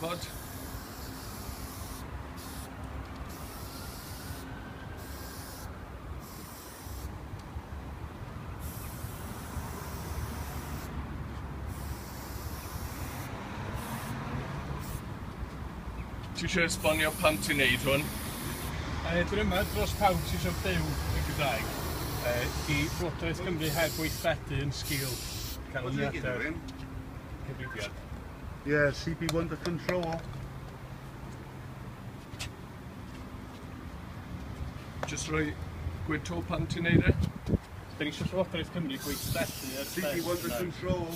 Trafod. Ti eisiau esbonio pam ti'n neud hwn? Dwi yma dros pawb sy'n eisiau byw yn Gymraeg. Di Llywodraeth Cymru heb weithredu yn sgil canlyniadau'r cyfrifiad. Yeah, CB1 to control. Jyst rhoi gwynt o pam ti'n neud e? Da ni eisiau Llywodraeth Cymru gweithredu ar CB1 to control.